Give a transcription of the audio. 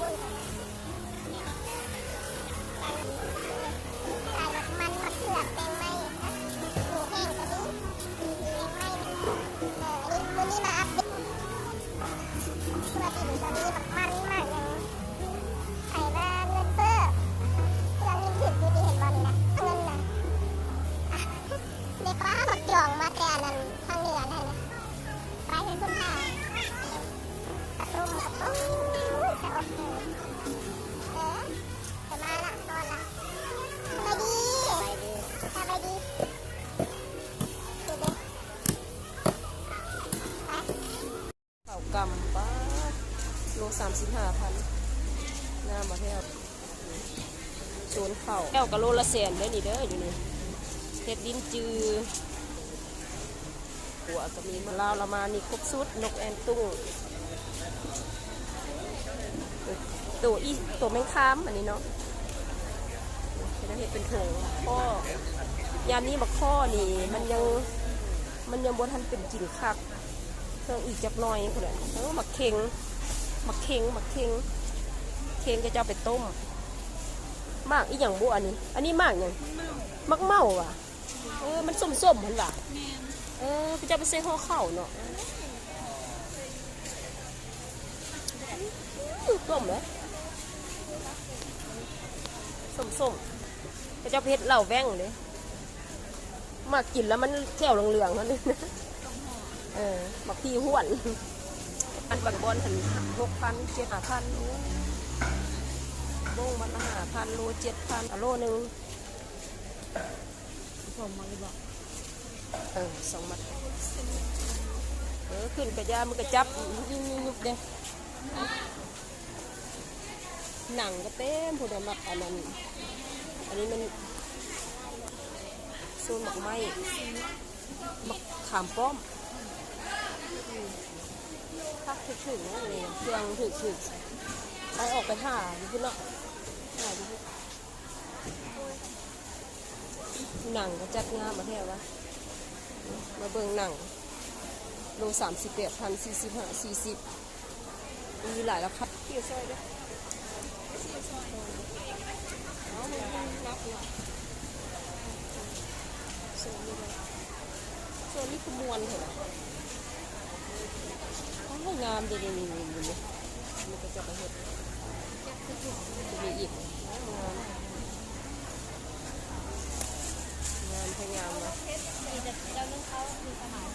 ຂາຍໝາກມັນ ໝາກເຂືອ ແຕງໄມ້ ມີແຫ້ງກໍມີ ມີແຫ້ງໄມ້ ເອີ ອັນນີ້ ມື້ນີ້ມາອັບເດດ ເພາະວ່າປີນີ້ກໍມີໝາກມັນ ໝາກຫຍັງ ໃຜວ່າເງິນເຟີ້ ເຄື່ອງຍັງຖືກຢູ່ ນີ້ເຫັນບໍ່ ນີ້ນະ ເງິນນະ ແມ່ປ້າບັກຈອງມາແຕ່ອັນນັ້ນ ທາງເໜືອນັ້ນນະ ໄປເຫັນຄຸນຫາ ກະຕົ້ມ ໂອ້ຍ ສະອົບເດີ ເອີ ຈະມາລະ ນອນລະ ສະບາຍດີ ສະບາຍດີ ສະບາຍດີ ເດີ ໄປ. ເຂົ້າກ່ຳ ປາດ ໂລສາມສິບຫ້າພັນ ງາມບໍ່ແທ້ວ ໂຊນເຂົ້າ ແລ້ວກໍໂລລະແສນເດີ້ນີ້ເດີ້ ຢູ່ນີ້ ເຫັດລິ້ນຈື ຂົວກໍມີ ລາວລະມານີ້ຄົບຊຸດ ນົກແອ່ນຕຸ້ງ ໂຕອີ ໂຕແມງຄາມ ອັນນີ້ເນາະ ເຮັດເປັນຖົງ ຂໍ້ ຍາມນີ້ບັກຂໍ້ນີ້ ມັນຍັງ ມັນຍັງບໍ່ທັນເປັນກິນຄັກ ເພິ່ງອີກຈັກໜ່ອຍພຸ້ນແຫຼະ ເອີ ໝາກເຂັງ ໝາກເຂັງ ໝາກເຂັງ ເຂັງເຂົາເຈົ້າໄປຕົ້ມ ໝາກອີ່ຫຍັງບຸ ອັນນີ້ ອັນນີ້ໝາກຫຍັງ ໝາກເມົາຫວາ ເອີ ມັນສົ້ມໆ ຫັ້ນຫວາ ແມ່ນ ເອີ ເຂົາເຈົ້າໄປໃສ່ຫໍ່ເຂົ້າເນາະ ອື້ ສົ້ມເດ້ ສົ້ມໆ ເຂົາເຈົ້າໄປເຮັດເຫຼົ້າແວ່ງເດ້. ມັກກິນແລ້ວມັນແກ້ວເຫຼືອງໆ ຫັ້ນ ເອີ ໝາກພີຫ້ວນ ອັນບາງບ່ອນຫັ້ນ ຫົກພັນ ເຈັດ ຫ້າພັນ ໂອ້ ບົ້ງມັດລະຫ້າພັນ ໂລເຈັດພັນ ໂລໜຶ່ງ ສອງມັດເລີຍບໍ? ເອີ ສອງມັດ ເອີ ຂຶ້ນກະຢ່າ ມັນກະຈັບຍຸບໆ ເດ້. ໜັງກໍເຕັມພຸ້ນນະ ໝາກອັນນັ້ນ ອັນນີ້ມັນໂຊນໝາກໄມ້ ໝາກຂາມປ້ອມ ຜັກຖືກໆ ເນາະ ເຄື່ອງຖືກໆ ໄປອອກໄປຫາຢູ່ພຸ້ນເນາະ ຫາຢູ່ພຸ້ນ. ໜັງກໍຈັດງາມມາແທ້ວະ ມາເບິ່ງໜັງ ໂລສາມສິບແປດພັນ ສີ່ສິບຫ້າ ສີ່ສິບ ມີຫຼາຍລາຄາ ເອົາຊ່ອຍເດີ້ ເອົາໃຫ້ມັນຮັບເນາະ ໂຊນນີ້ກໍມ່ວນແທ້ວະ ໂອ້ຍ ງາມເດ້ ນີ້ໆ ນີ້ ນີ້ ນີ້ກໍຈະໄປເຮັດ ມີອີກ ງາມ ງາມແທ້ ງາມວ່າ ມີແຕ່ເຈົ້າໜຶ່ງເຂົ້າ ມີສະໝາຍ